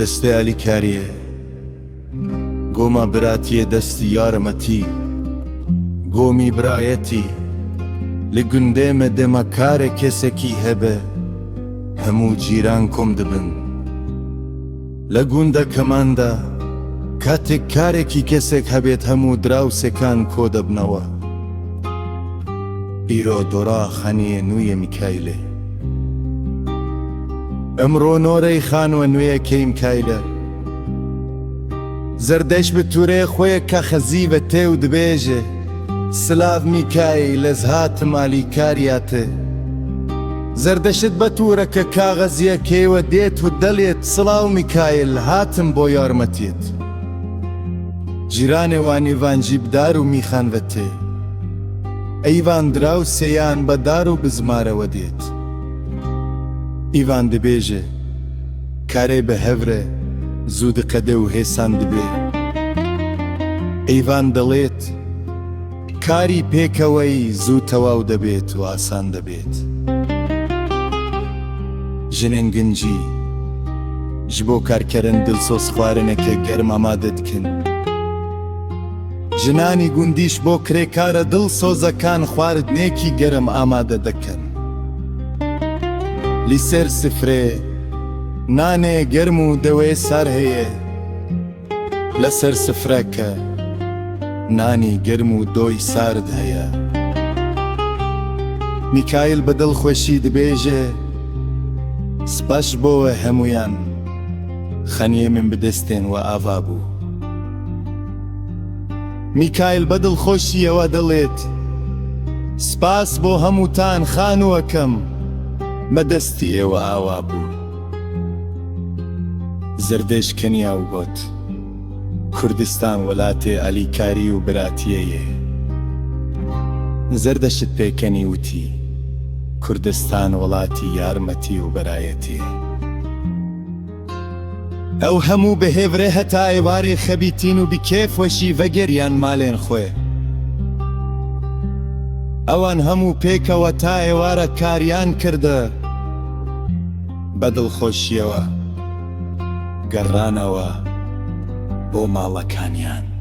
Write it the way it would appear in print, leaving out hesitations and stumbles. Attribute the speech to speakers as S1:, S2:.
S1: دەستەی ئالیکاریێ، گۆما براتیێ دەستی یارمەتی، گۆمی برایەتی. لە گوندێ me dema karê kesekî hebe hemû cîran kom dibin. لە گوندەکەماندا کاتێک کارێکی کەسێک هەبێت هەموو دراوسێکان کۆدەبنەوە. ئیرۆ دۆرا خانیێ نویێ میکایلێ. ئەمڕۆ نۆرەی خانووە نوێیەکەی میکایلە. زەردەشت بە تورێ خۆیە کاخەزی بە تێ و دبێژێ سلاڤ میکایل ئەز هاتم ئالیکاریا تێ. زەردەشت بە تورەکە کاغەزیەکەیوە دێت و دەلێت سڵاو میکایل هاتم بۆ یارمەتیت. جیرانێ وان ئیڤان جیب دار و میخان ڤە تێ. ئەیڤان دراوسێیان بە دار و بزمارەوە دێت. ئیڤان دبێژێ کارێ بە هەڤرێ زوو دقەدێ و هێسان دبێ. ئیڤان دەڵێت کاری پێکەوەیی زوو تەواو دەبێت و ئاسان دەبێت. ژنێن گنجی ji bo karkerên dilsoz xwarineke germ amade dikin. ژنانی گوندیش بۆ کرێکارە دڵسۆزەکان خواردنێکی گەرم ئامادە دەکەن. لەسەر سفرێ نانێ گەرم و دەوێ سار هەیە. لەسەر سفرەکە نانی گەرم و دۆی سارد هەیە. میکایل بە دڵخۆشی دبێژێ سپاس بۆوە هەموویان خەنیێ من بدەستێن وە ئاڤا بوو. میکایل بە دڵخۆشیەوە دەڵێت سپاس بۆ هەمووتان خانووەکەم بە دەستی ئێوە ئاوا بوو. زەردەشت کەنیا و گۆت کوردستان وەلاتێ ئالیکاری و براتیەیێ. زەردەشت پێکەنی وتی کوردستان وڵاتی یارمەتی و بەرایەتیێ. ئەو هەموو بە هێڤرێ هەتا ئێوارێ خەبیتین و بکێفوەشی ڤەگەریان مالێن خوێ. ئەوان هەموو پێکەوە تا ئێوارە کاریان کردە بە دڵخۆشیەوە گەڕانەوە بۆ ماڵەکانیان.